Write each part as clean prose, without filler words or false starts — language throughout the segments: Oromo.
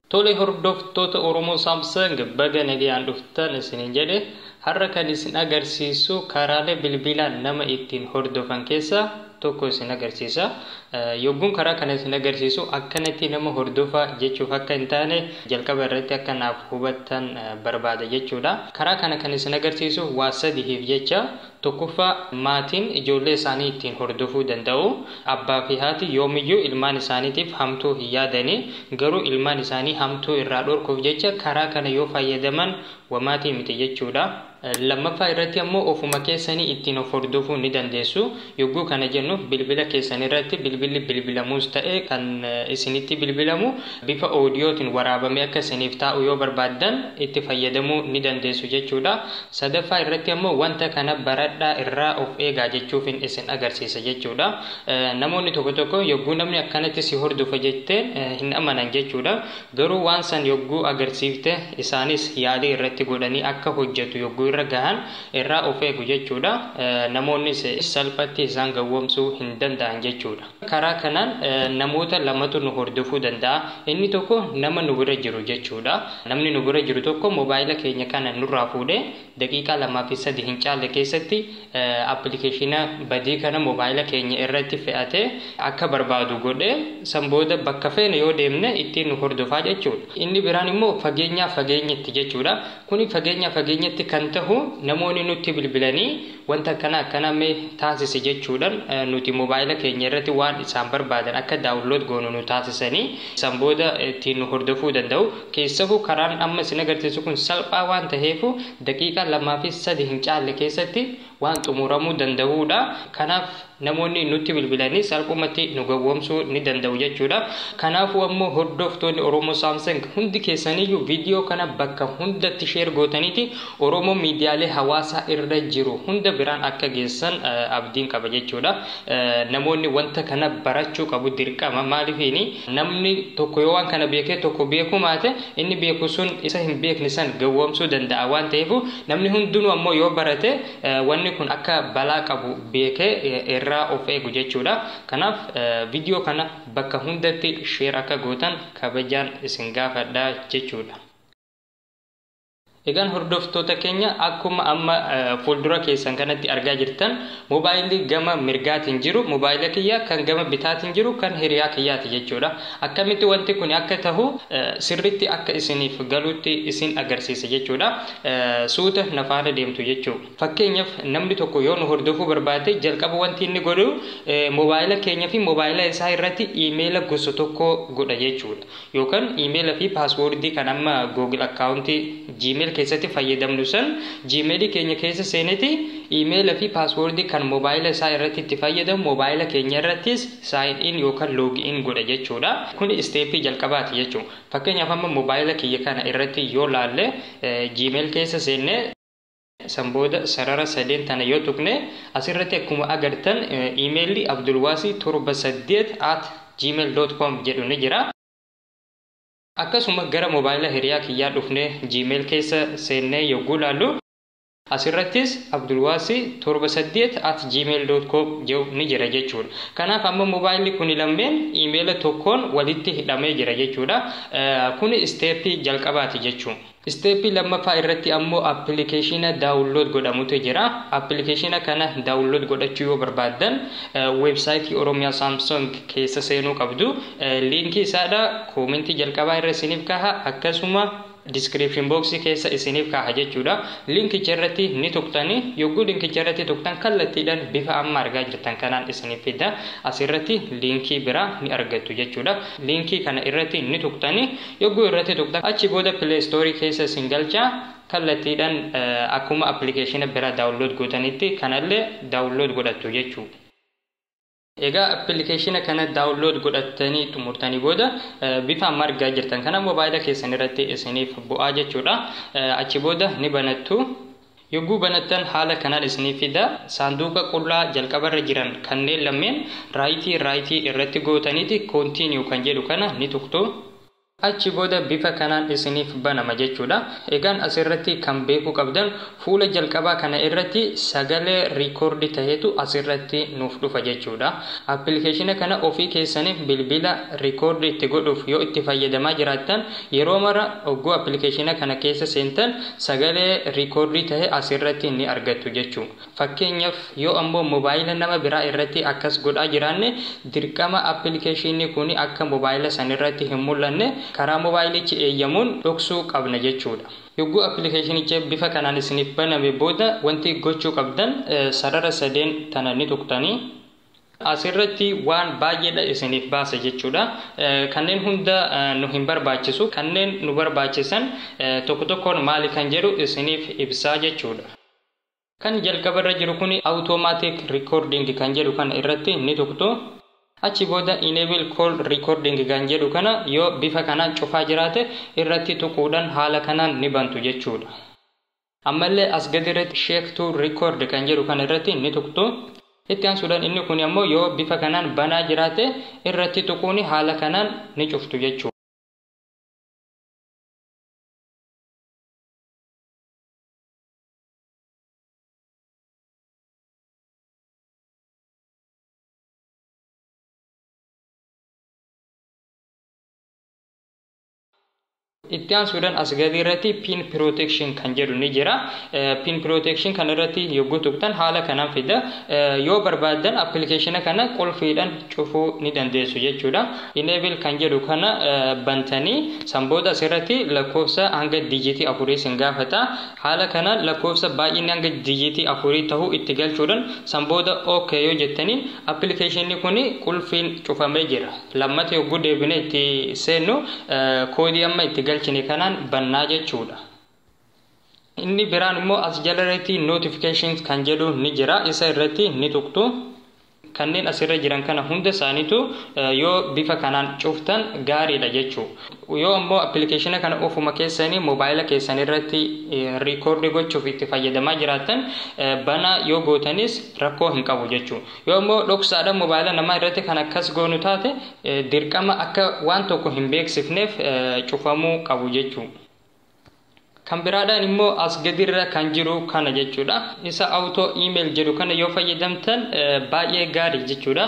Tole, hordoftoota Oromoo Samsung, baga nagayaan dhuftan isiniin jedhe. Har'a kan isin agarsiisu karaalee bilbilaan nama ittiin hordofan keessaa tokko isin agarsiisa. Yogguun karaa kana isin agarsiisu akkanatti nama hordofaa jechuuf akka hin taane jalqaba irratti akka naaf hubattan barbaada jechuudha. Karaa kana kan isin agarsiisu waa sadiif jecha. Tokkoffaa, maatiin ijoollee isaanii ittiin hordofuu danda'u. Abbaa fi haati yoomiyyuu ilmaan isaaniitiif hamtuu hin yaadanii, garuu ilmaan isaanii hamtuu irraa dhorkuuf jecha karaa kana yoo fayyadaman wamaatii miti jechuudha. Lammaffaa irratti ammoo ofuma keessanii ittiin of hordofuu ni dandeessu. Yogguu kana jennu bilbila keessan irratti bilbilli bilbilamuus ta'e kan isinitti bilbilamu bifa oodiyootiin waraabamee akka isiniif taa'u yoo barbaaddan itti fayyadamuu ni dandeessu jechuudha. Sadaffaa irratti ammoo wanta kana baradhaa, irraa of eegaa jechuufin isin agarsiisa jechuudha. Namoonni tokko tokko yogguu namni akkanatti si hordofa jetteen hin amanan jechuudha. Garuu waan san yogguu agarsiifte isaanis yaalii irratti godhanii akka hojjetu yogguu irra gahan irraa of eegu jechuudha. Namoonnis salphatti isaan gowwoomsuu hin danda'an jechuudha. Karaa kanaan namoota lamatu nu hordofuu danda'a. Inni tokko nama nu bira jiru jechuudha. Namni nu bira jiru tokko moobaayila keenya kana nurraa fuudhee daqiiqaa 2 fi 3 hin caalle keessatti appilikeeshina badii kana moobaayila keenya irratti fe'atee akka barbaadu godhee san booda bakka feene yoo deemne ittiin nu hordofaa jechuudha. Inni biraan immoo fageenyaa fageenyatti jechuudha. Kuni fageenyaa fageenyatti kan tahu namoonni nutti bilbilanii wanta akkana akkana mee taasisi jechuudhaan nuti moobaayila keenya irratti waan isaan barbaadan akka download goonu nu taasisanii san booda ittiin nu hordofuu danda'u. Keessafuu karaan amma isin agarsiisu kun salphaa waan ta'eef daqiiqaa 2 fi 3 hin caalle keessatti waan xumuramuu danda'uudha. Kanaaf namoonni nutti bilbilanii salphumatti nu gowwoomsuu ni danda'u jechuudha. Kanaafuu ammoo hordoftoonni Oromoo Samsung hundi keessaniyyuu viidiyoo kana bakka hundatti share gootaniiti Oromoo miidiyaalee hawaasaa irra jiru hunda biraan akka geessan abdiin qaba jechuudha. Namoonni wanta kana barachuu qabu dirqama. Maaliifiini, namni tokko yoo waan kana beekee tokko beekuu maate, inni beeku sun isa hin beekne san gowwoomsuu danda'a waan ta'eef, namni hundinuu ammoo yoo barate wanni kun akka balaa qabu beekee irraa of eegu jechuudha. Kanaaf viidiyoo kana bakka hundatti share akka gootan kabajaan isin gaafadha jechuudha. Egaan hordoftoota keenya, akkuma amma fuuldura keessan kanatti argaa jirtan, moobaayilli gama mirgaatiin jiru moobaayila kiyya, kan gama bitaatiin jiru kan hiriyaa kiyyaati jechuudha. Akkamitti wanti kun akka tahu sirritti akka isiniif galutti isin agarsiisa jechuudha. Suuta na faana deemtu jechuudha. Fakkeenyaaf, namni tokko yoo nu hordofuu barbaade jalqaba wanti inni godhu moobaayila keenya fi moobaayila isaa irratti iimeela gosa tokko godha jechuudha. Yookaan iimeela fi paaswoordii kan amma Google akkaawuntii Gmail keessatti fayyadamnu san Gmailii keenya keessa seeneti iimeela fi paaswoordii kan moobaayila isaa irratti itti fayyadamu moobaayila keenya irrattis sign in yookaan log in godha jechuudha. Kun isteeppii jalqabaati jechuudha. Fakkeenyaaf, amma moobaayila kiyya kana irratti yoo laalle, Gmail keessa seenne, san booda sarara sadeen tana yoo tuqne, asirratti akkuma agartan iimeelli abdulwaasii78@gmail.com jedhu ni jira. Akkasuma gara moobaayila hiriyaa kiyyaa dhufnee Gmail keessa seennee yogguu laallu, asirrattis abdulwaasii78@gmail.com jedhu ni jira jechuudha. Kanaaf amma moobaayilli kun lameen iimeela tokkoon walitti hidhamee jira jechuudha. Kun isteeppii jalqabaati jechuudha. Isteeppii lammaffaa irratti ammoo appilikeeshina download godhamutu jira. Appilikeeshina kana download godhachuu yoo barbaaddan weebsaayitii Oromiyaa Samsung keessa seenuu qabdu. Liinkii isaadha koomentii jalqabaa irra isiniif kaha, akkasuma description boxii keessa isiniif kaha jechuudha. Linkicha irratti ni tuqxanii, yogguu linkicha irratti tuqxan kallattiidhaan bifa amma argaa jirtan kanaan isiniif fida. Asirratti linkii biraa ni argattu jechuudha. Linkii kana irratti ni tuqxanii, yogguu irratti tuqxan achi booda Play Store keessa isin galcha. Kallattiidhaan akkuma appilikeeshina biraa download gootanitti kanallee download godhattu jechuudha. Egaa appilikeeshina kana download godhattanii xumurtanii booda bifa amma argaa jirtan kana moobaayila keessan irratti isiniif bu'aa jechuudha. Achi booda ni banattu. Yogguu banattan haala kanaan isiniif fida. Saanduqa qullaa jalqabarra jiran kanneen lameen rightii irratti gootaniiti continue kan jedhu kana ni tuqtu. Achi booda bifa kanaan isiniif banama jechuudha. Egaan asirratti kan beekuu qabdan fuula jalqabaa kana irratti sagalee record taheetu asirratti nuuf dhufa jechuudha. Appilikeeshina kana ofii keessaniif bilbila record itti godhuuf yoo itti fayyadamaa jiraattan yeroo mara ogguu appilikeeshina kana keessa seentan sagalee record tahe asirratti ni argattu jechuudha. Fakkeenyaaf yoo ammoo mobaayila nama biraa irratti akkas godhaa jiraanne dirqama appilikeeshinni kun akka mobaayila sanirratti hin mul'anne karaa mobaayilichi eeyyamuun dhoksuu qabna jechuudha. Yogguu appilikeeshinicha bifa kanaan isiniif baname booda wanti gochuu qabdan sarara sadeen tana ni tuqxanii asirratti waan baay'eedha isiniif baasa jechuudha. Kanneen hunda nu hin barbaachisu, kanneen nu barbaachisan tokko tokkoon maali kan jedhu isiniif ibsaa jechuudha. Kan jalqabarra jiru kun automatic recording kan jedhu kana irratti ni tuqxu. Achi booda enable call recording kan jedhu kana yoo bifa kanaan cufaa jiraate irratti tuquudhaan haala kanaan ni bantu jechuudha. Ammallee as gadi irratti shake to record kan jedhu kana irratti ni tuqxu. Itti aansuudhaan inni kun ammoo yoo bifa kanaan banaa jiraate irratti tuquun haala kanaan ni cuftu jechuudha. Itti aansuudhaan as gadi irratti pin protection kan jedhu ni jira. Pin protection kan irratti yogguu tuqxan haala kanaan fida. Yoo barbaaddan appilikeeshina kana qulfiidhaan cufuu ni dandeessu jechuudha. Enable kan jedhu kana bantanii san booda asirratti lakkoofsa hanga dijiitii 4 isin gaafata. Haala kanaan lakkoofsa baay'inni hanga dijiitii 4 ta'uu itti galchuudhaan san booda OK yoo jettaniin appilikeeshinni kun qulfiin cufamee jira. Lammata yogguu deebinee itti seennu koodii amma itti galchine kanaan bannaa jechuudha. Inni biraan immoo as jala irratti notifications kan jedhu ni jira. Isa irratti ni tuqxu. Kanneen asirra jiran kana hunda isaaniitu yoo bifa kanaan cuftan gaariidha jechuudha. Yoo ammoo appilikeeshina kana ofuma keessanii mobaayila keessan irratti riikoordii gochuuf itti fayyadamaa jiraattan banaa yoo gootanis rakkoo hin qabu jechuudha. Yoo ammoo dhoksaadhaan mobaayila namaa irratti kan akkas goonu taate dirqama akka waan tokko hin beeksifneef cufamuu qabu jechuudha. Kan biraadhaan immoo as gadirra kan jiru kana jechuudha. Isa auto email jedhu kana yoo fayyadamtan baay'ee gaarii jechuudha.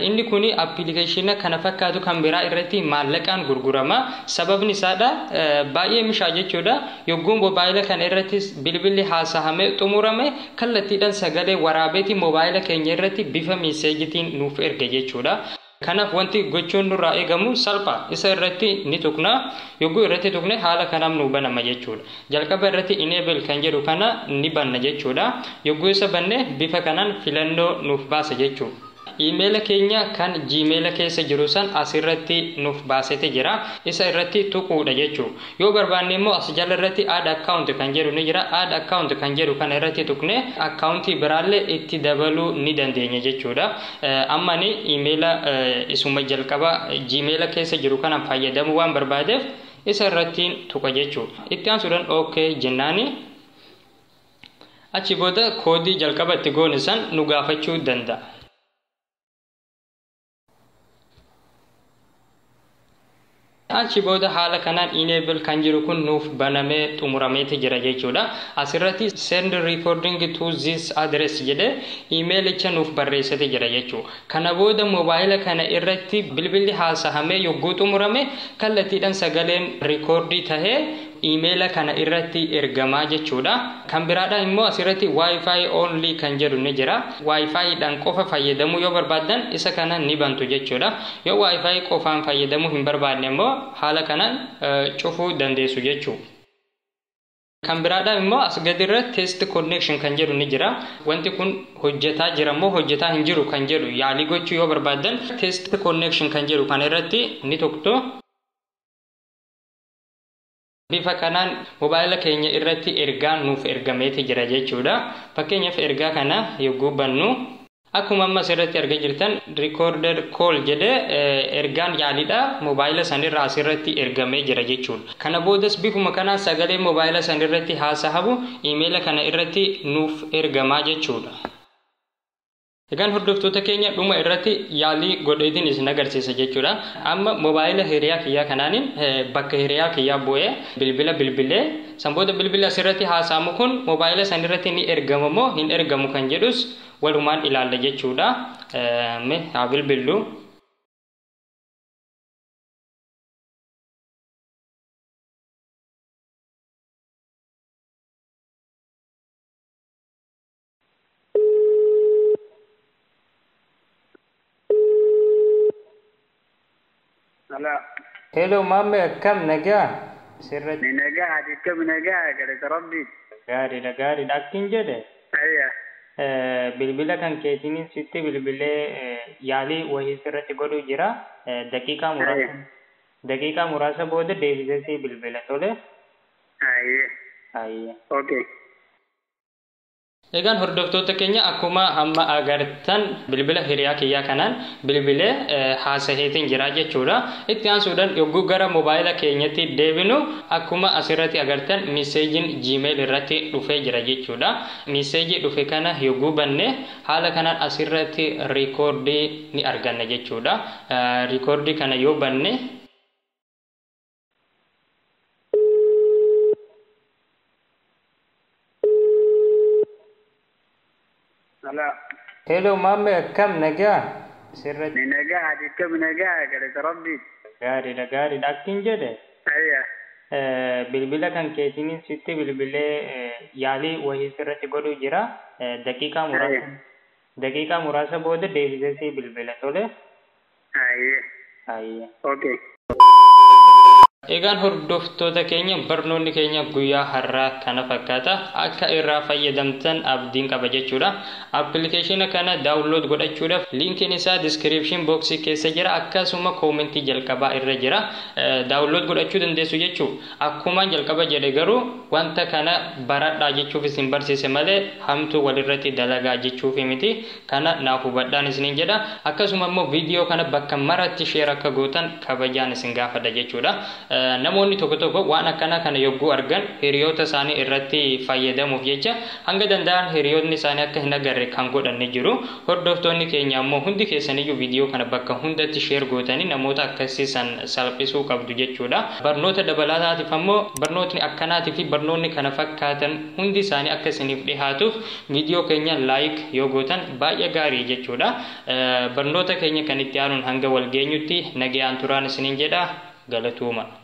Inni kun appilikeeshina kana fakkaatu kan biraa irratti maallaqaan gurgurama. Sababni isaadha baay'ee mishaa jechuudha. Yogguu mobaayila kana irratti bilbilli haasahamee xumurame kallattiidhaan sagalee waraabeetii mobaayila keenya irratti bifa miiseejitiin nuuf erga jechuudha. Kanaaf wanti gochuun nurraa eegamu salphaa. Isa irratti ni tuqna. Yogguu irratti tuqne haala kanaan nu banama jechuudha. Jalqaba irratti enable kan jedhu kana ni banna jechuudha. Yogguu isa banne bifa kanaan filannoo nuuf baasa jechuudha. Iimeela keenya kan Gmail keessa jiru san asirratti nuuf baasete jira. Isa irratti tuquudha jechuudha. Yoo barbaanne immoo as jala irratti add account kan jedhu ni jira. Add account kan jedhu kana irratti tuqne akkaawuntii biraallee itti dabaluu ni dandeenya jechuudha. Amma ni iimeela isuma jalqaba Gmail keessa jiru kana fayyadamuu waan barbaadeef isa irratti tuqa jechuudha. Itti aansuudhaan OK jennaani achi booda koodii jalqaba itti goone san nu gaafachuu danda'a. Achi booda haala kanaan enable kan jiru kun nuuf banamee xumurameeti jira jechuudha. Asirratti send recording to this address jedhee iimeelicha nuuf barreessate jira jechuudha. Kana booda mobaayila kana irratti bilbilli haasahamee yogguu xumurame kallattiidhaan sagaleen rikoordii tahee iimeela kana irratti ergamaa jechuudha. Kan biraadhaan immoo asirratti wifi only kan jedhu ni jira. Wifi dhaan qofa fayyadamuu yoo barbaaddan isa kana ni bantu jechuudha. Yoo wifi qofaan fayyadamuu hin barbaadne immoo haala kanaan cufuu dandeessu jechuudha. Kan biraadhaan immoo as gadirra test connection kan jedhu ni jira. Wanti kun hojjetaa jira moo hojjetaa hin jiru kan jedhu yaalii gochuu yoo barbaaddan test connection kan jedhu kana irratti ni tuqxu. Bifa kanaan mobaayila keenya irratti ergaan nuuf ergameeti jira jechuudha. Fakkeenyaaf ergaa kana yogguu bannu akkuma amma asirratti argaa jirtan recorder call jedhee ergaan yaaliidha mobaayila sanirra asirratti ergamee jira jechuudha. Kana boodas bifuma kanaan sagalee mobaayila sanirratti haasahamu iimeela kana irratti nuuf ergamaa jechuudha. Egaan hordoftoota keenya, dhuma irratti yaalii godheetiin isin agarsiisa jechuudha. Amma moobaayila hiriyaa kiyyaa kanaaniin bakka hiriyaa kiyyaa bu'ee bilbila bilbilee, sanboota bilbila asirratti haasa'amu kun moobaayila sanirratti ni ergama moo hin ergamu kan jedhus walumaan ilaalla jechuudha. Mee haa bilbillu. Hello. Hello maammee, akkam, nagaa? Sirratti. Ni nagaa, ati akkam, nagaa, galata Rabbi. Gaariidha, gaariidha, akkin jedhe. Ayya. Bilbila kan keetiin sitti bilbilee yaalii wayii sirratti godhuu jira. Daqiiqaa muraasa booda deebisee si bilbila, tole. Ayye. Ayye. Okay. Egaan hordoftoota keenya, akkuma amma agartan bilbila hiriyaa kiyyaa kanaan bilbilee haasaheetiin jira jechuudha. Itti aansuudhaan yogguu gara moobaayila keenyatti deebinu, akkuma asirratti agartan miseejiin Gmail irratti dhufee jira jechuudha. Miseejii dhufe kana yogguu banne, haala kanaan asirratti riikoordii ni arganna jechuudha. Riikoordii kana yoo banne, Hello. Hello maammee, akkam, nagaa? Sirratti. Ni nagaa, ati akkam, nagaa, galata Rabbi. Gaariidha, gaariidha, akkin jedhe. Ayya. Bilbila kan keetiin sitti bilbilee yaalii wayii sirratti godhuu jira. Daqiiqaa muraasa booda deebisee si bilbila, tole. Ayye. Ayye. Okay. Egaan hordoftoota keenya, barnoonni keenya guyyaa har'aa kana fakkaata. Akka irraa fayyadamtan abdiin qaba jechuudha. Appilikeeshina kana download godhachuudhaaf liinkiin isaa description boxii keessa jira. Akkasuma koomentii jalqabaa irra jira. Download godhachuu dandeessu jechuu. Akkuma jalqaba jedhe garuu, wanta kana baradhaa jechuuf isin barsiise malee hamtuu walirratti dalagaa jechuuf miti. Kana naaf hubadhaan isiniin jedha. Akkasuma immoo viidiyoo kana bakka maratti share akka gootan kabajaan isin gaafadha jechuudha. Namoonni tokko tokko waan akkanaa kana yogguu argan hiriyoota isaanii irratti fayyadamuuf jecha hanga danda'an hiriyoonni isaanii akka hin agarre kan godhan ni jiru. Hordoftoonni keenya ammoo hundi keessaniyyuu viidiyoo kana bakka hundatti share gootanii namoota akkasii san salphisuu qabdu jechuudha. Barnoota dabalataatiif ammoo, barnootni akkanaatii fi barnoonni kana fakkaatan hundi isaanii akka isiniif dhihaatuuf viidiyoo keenya like yoo gootan baay'ee gaarii jechuudha. Barnoota keenya kan itti aanuun hanga wal geenyutti nagayaan turaan isiniin jedha, galatooma.